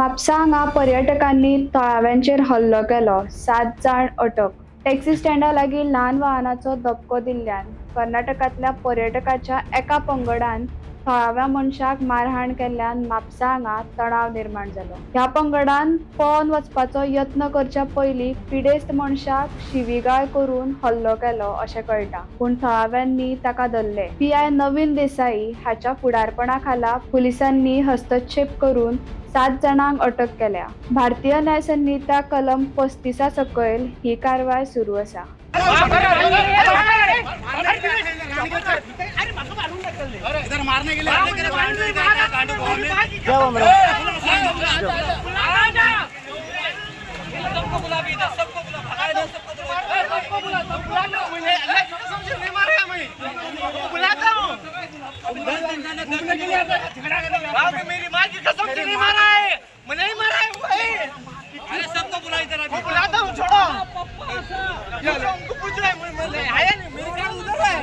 म्हापसा हांगा पर्यटकांनी थळाव्यांचेर हल्लो केलो, 7 जाण अटक. टॅक्सी स्टँडा लागीं ल्हान वाहनाचो धपको दिल्ल्यान कर्नाटकांतल्या पर्यटकाच्या एका पंगडान थळाव्या मनशाक मारहाण केल्ल्यान म्हापसा हांगा तणाव निर्माण जालो. ह्या पंगडान पळोवन वचपाचो यत्न करच्या पयलीं पिडेस्त मनशाक शिवीगाळ करून हल्लो केलो अशें कळटा, पूण थळाव्यांनी ताका धरले. पीआय नवीन देसाई हाच्या फुडारपणा खाला पुलिसांनी हस्तक्षेप करून 7 जाणांक अटक केल्या. भारतीय न्याय संहिता कलम 35 सकयल ही कारवाय सुरू आसा. इधर मारने के लिए क्या हुआ मैडम? सबको बुला भी इधर, सबको बुला, भगाए इधर, सबको बुला, सबको बुला, सबको बुला। अल्लाह की कसम से नहीं मारा मैं, बुलाता हूँ मेरी माँ की कसम से नहीं मारा है, मैं नहीं मारा है भाई। अरे सबको बुला इधर, अभी बुलाता हूँ, छोड़ो पूछो उनको, पूछ रहे हैं, मैं आया नहीं, मेरी कार उधर है।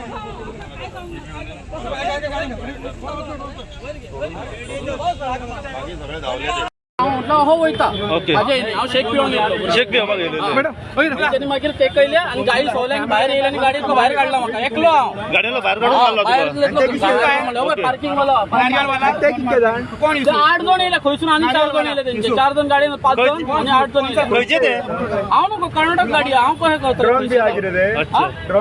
हांव म्हटलं हो वयता. ओके. म्हाजे हांव शेक पिवंक गेल्लो. शेक पिवपाक गेलेले. तेणी मागीर तेकयले आनी गाडी सोवले आनी भायर येयले आनी गाडी भायर काडला म्हाका एकलो हांव. गाडयेलो भायर काडून मारलो भायर तुका? पार्किंग वालो. ते 8 जण येयले खंयसून आनी 4 जण येयले तेंचे, 4 जण गाडयेन, 5 जण आनी 8 जण येयले. खंयचे ते? हांव न्हू कर्नाटक गाडी, हांव कशें करतलें? अच्छा. ते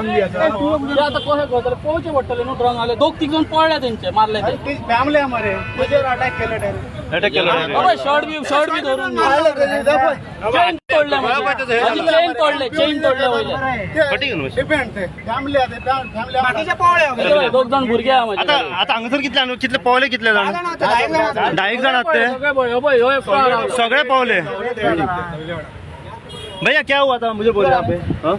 आतां कशें करतलें? पळोवचें पडटलें न्हू. ड्रंक आसले 2-3 जण पळ्ळे तेंचे, मारले ते. फॅमिली हमारे अटॅक केलं. अटॅक केलो. हय, शर्ट बी धरून चेन तोडले, माझी चेन तोडले, चेन तोडले वयले. फटी घेवन बस. बाकीचे पावळे. 2 जण भुरगे आहा आता म्हाजे. आता हांगासर कितले जाण, कितले पावले, कितले जाण? 10 जाण आहात ते. सगळे पळय, हय हय एकटो. सगळे पावले. भैया क्या हुआ था मुझे बोल यहाँ पे? हाँ?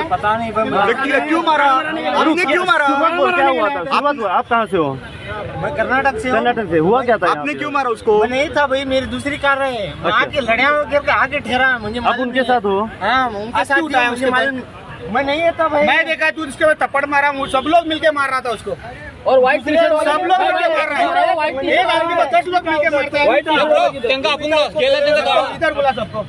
पता नहीं क्यों मारा आपने, क्यों मारा? शुरुआत बोल, क्या हुआ था? शुरुआत हुआ, आप कहाँ से हो? मैं कर्नाटक से हूँ। कर्नाटक से. हुआ क्या था यहाँ आपने पे? क्यों मारा उसको? मैं नहीं था भाई, मेरी दूसरी कार है। मैं अच्छा। आके लड़िया करके आगे ठहरा, मुझे आप मालूम उनके नहीं। साथ हो? हाँ, उनके साथ उठाया ही, मुझे उसके मालूम, मैं नहीं था भाई। मैं देखा तू उसके बाद थप्पड़ मारा, वो सब लोग मिलके मार रहा था उसको। और व्हाईट टी शर्ट सब लोग मिलके मार रहे हैं, एक आदमी को 10 लोग मिलके मारते हैं। इधर बोला सबको।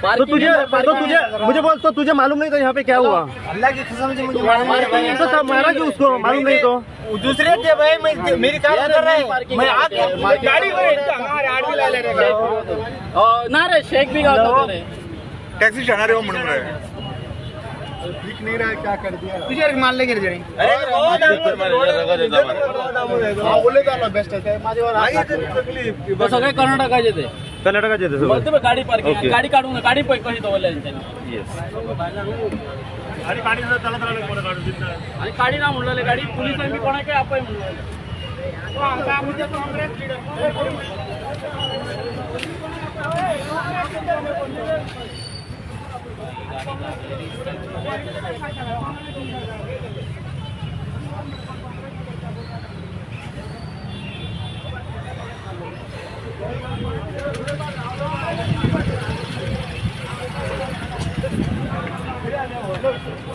तो तुझे, तो तुझे मुझे बोल, तो तुझे मालूम नहीं था यहाँ पे क्या हुआ? अल्लाह की कसम से मुझे मालूम नहीं भाई। तो सब मारा क्यों उसको, मालूम नहीं तो? वो दूसरे थे भाई, मैं मेरी कार उधर है, मैं आके गाडी हमारे आडवी ला ले रे. ना रे, शेक बी गावता रे. टॅक्सी जाणार आहे म्हणून रे, दिख नहीं रहा है, क्या कर दिया तुझे मारले गेले जरी. बेस्ट आहे माझ्यावर. तो सगळे कर्नाटकाचे ते. कर्नाटकाचे ते सगळे. मग ते गाडी पार्किंग. ओके. गाडी काढून गाडी पळय कशी दवरल्या तेंच्यांनी. येस. आनी काडी ना म्हणलेले गाडी पुलिसांनी बी कोणाकय आपय म्हणलेले.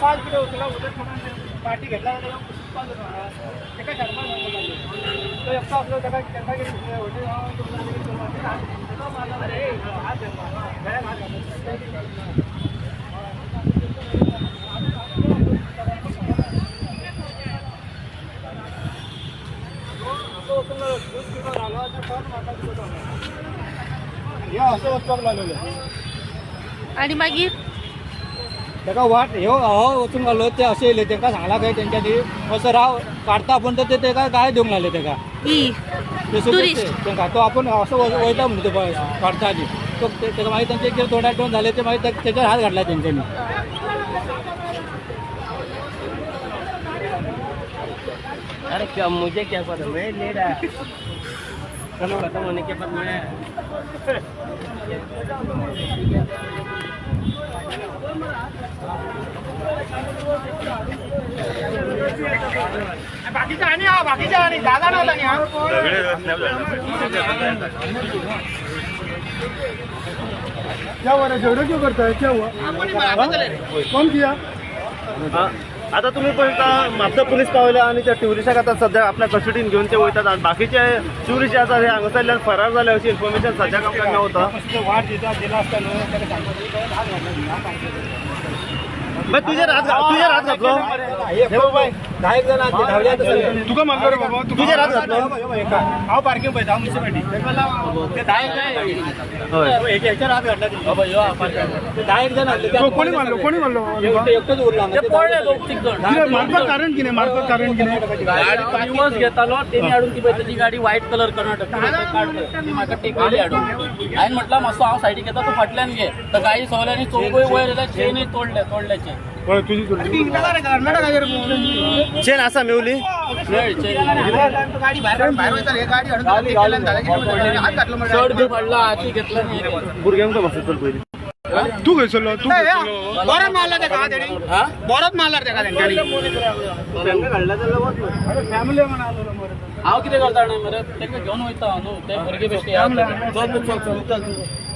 पाच किलो उचला पाठी घेतला, एका तो एकटो असलो ताका ताका हे असं वचपाक लागलेले. आणि मागीर ताका वाट ह्यो हो वचूंक लागलो, ते अशें येयले, तांकां सांगलां खंय तेंच्यांनी असो राव काडटा पूण ते ताका गाय दिवंक लागले ताका. ही ते टुरिस्ट. तांकां तो आपूण असो वयता म्हणून ते पळय काडटा आदी तो ताका मागीर तेंचे कितें तोंडाक तोंड जालें, ते मागीर तेचेर हात घातला तेंच्यांनी. अरे क्या मुझे क्या पता, मैं ले रहा चलो खत्म होने के बाद मैं बाकीचे आणि हा बाकीचे आणि जागा नव्हता न्ही हा. क्या हुआ रे, झगड़ा क्यों करता है, क्या हुआ, कौन किया? हाँ. आता तुम्ही पळयता म्हापसा पुलीस पावल्या आनी त्या ट्युरिस्टाक आतां सद्या आपल्या कस्टडीन घेवन ते वयतात आनी बाकीचे ट्युरिस्ट जे आसात हे हांगासरल्यान फरार जाले अशी इन्फॉर्मेशन सद्याक आमकां मेवता. तुजेर हात घातलो, तुका मारलो रे बाबा, तुजेर हात घातलो. हांव पार्किंग पळयता, हांव म्युनिसिपालिटी. कोणी मारलो? कोणी मारलो? एकटोच उरला. मारपाक कारण कितें? मारपाक कारण कितें? गाडी घेतालो तेणी हाडून ती पळय ताजी गाडी व्हायट कलर कर्नाटक ती म्हाका टेकयली हाडून. हांवें म्हटलां मातसो हांव सायडीक येता, तूं फाटल्यान घे. तर गाडी सगल्यांनी चौगूय वयर येयले, चेनूय तोडले तोडल्याचे. चेन आसा मेवली? चड बी पडला, हाती घेतला. भुरग्यांक बसत पयलीं. तूं खंयसरलो? तूं बरोच मारला तेका, बरोच मारला तेका तेंच्यांनी. हांव कितें करता जाणा मरे, तेंका घेवन वयता हांव न्हू, ते भुरगे बेश्टे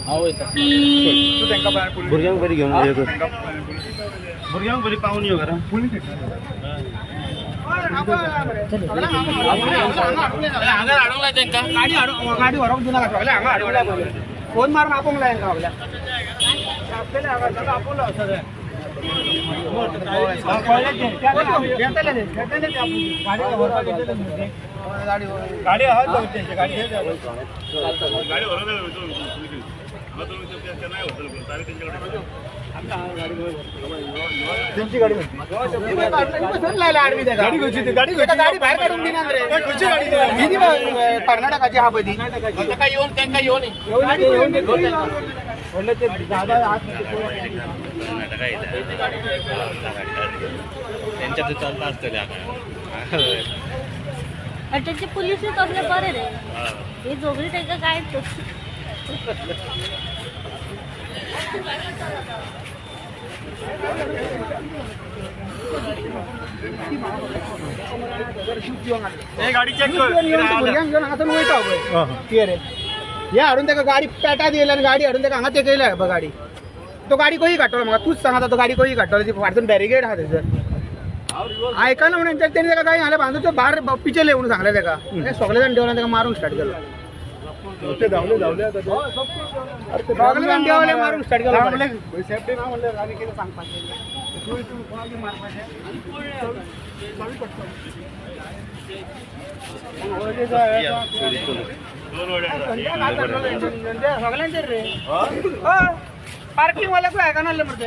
हांव वयता. भुरग्यांक बरी घेवन यो, भुरग्यांक बरी पावून यो घरा. हांगा हाडूंक लाय तेंकां, गाडी गाडी व्हरूंक दिनाका, सगळें हांगा हाडूंक लाय, फोन मारून आपोवंक लाय तेंकां सगळ्यांक. गाडी आहा तेंची गाडी. त्यांची गाडी गाडी गाडी भायर काडूंक दिना रे. खंयची गाडी? ही कर्नाटकाची आहा पळय ती. ताका येवन तेंकां येवन आणि त्यांचे पुलिसूय कसले बरे रे, हे जोगरी तांकां कांयच. गाडी चेक कर. भुरग्यांक घेवन हांगासून वयता पळय कितें रे, हे हाडून ताका गाडी पेटात येयल्या आनी गाडी हाडून ताका हांगा तेकयल्या पळय गाडी. तो गाडी खंय काडटलो म्हाका तूंच सांग आतां, तो गाडी खंय काडटलो? ती फाटसून बॅरिगेड आहा थंयसर. आयकना म्हणून तेणी ताका काय सांगलें, बांदून तो भायर पिचेले म्हणून सांगलें ताका. सगळे जाण देंवले, ताका मारूंक स्टार्ट केलो. धांवले धांवले सगळे जाण देंवले, मारूंक स्टार्ट केलो. सेफ्टी ना म्हणल्यार आनी कितें सांगपाचें? सगळ्यांचेर रे पार्किंग वाल्याकूय आयकना मरे.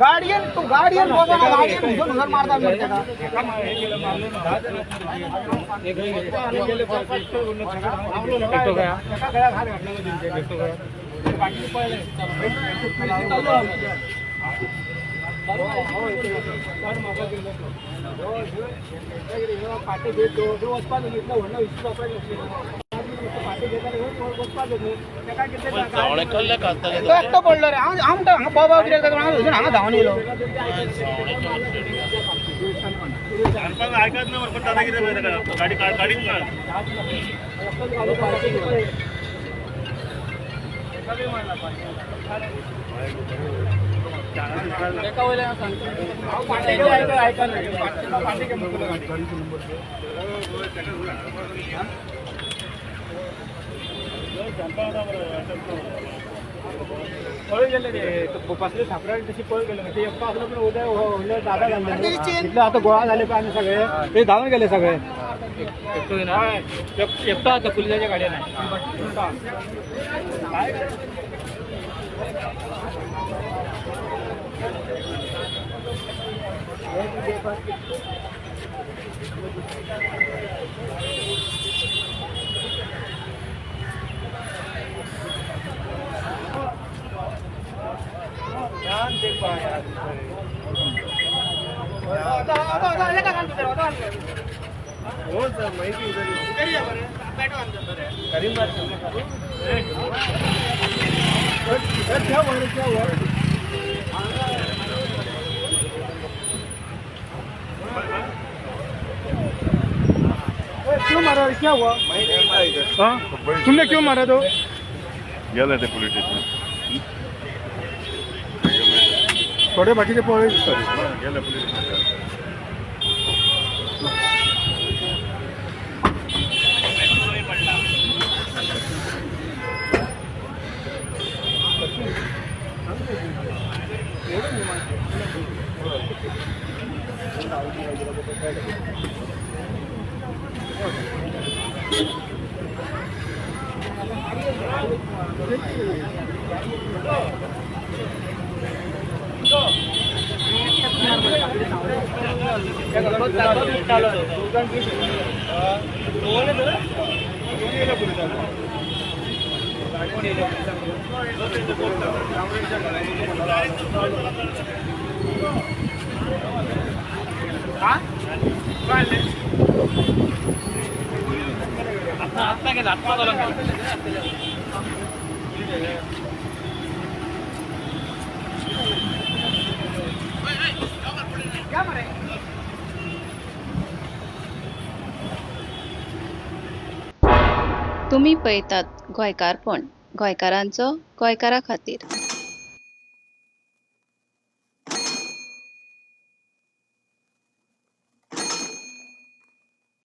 गाडयेन तूं गाडयेन गाडयेन मारता मरे ताका. तो एकटो पडलो रे. हांव हांव म्हणटा हांगा बोबाव कित्याक जाता, हांगा थंयसून हांगा धांवन येयलो. आयकत ना पण दादा कितें गाडी गाडीच ना. तेका वयल्यान सांगता. पळून गेले ते बसले सापडा तशी पळून गेले. ते एकटो असलो पण उद्या व्हडले दादा घालले इतले आतां गोळा झाले पळय आनी सगळे ते धांवन गेले सगळे. एकटो आतां पुलिसाच्या गाडयेन. क्यों मारा? क्या हुआ? हाँ, तुमने क्यों मारा? तो गेले ते पुलिस स्टेशन. थोडे बाकीचे पळय दिसता. गेले पुलीस. तुमी पळयतात गोंयकारपण, गोंयकारांचो गोंयकारा खातीर.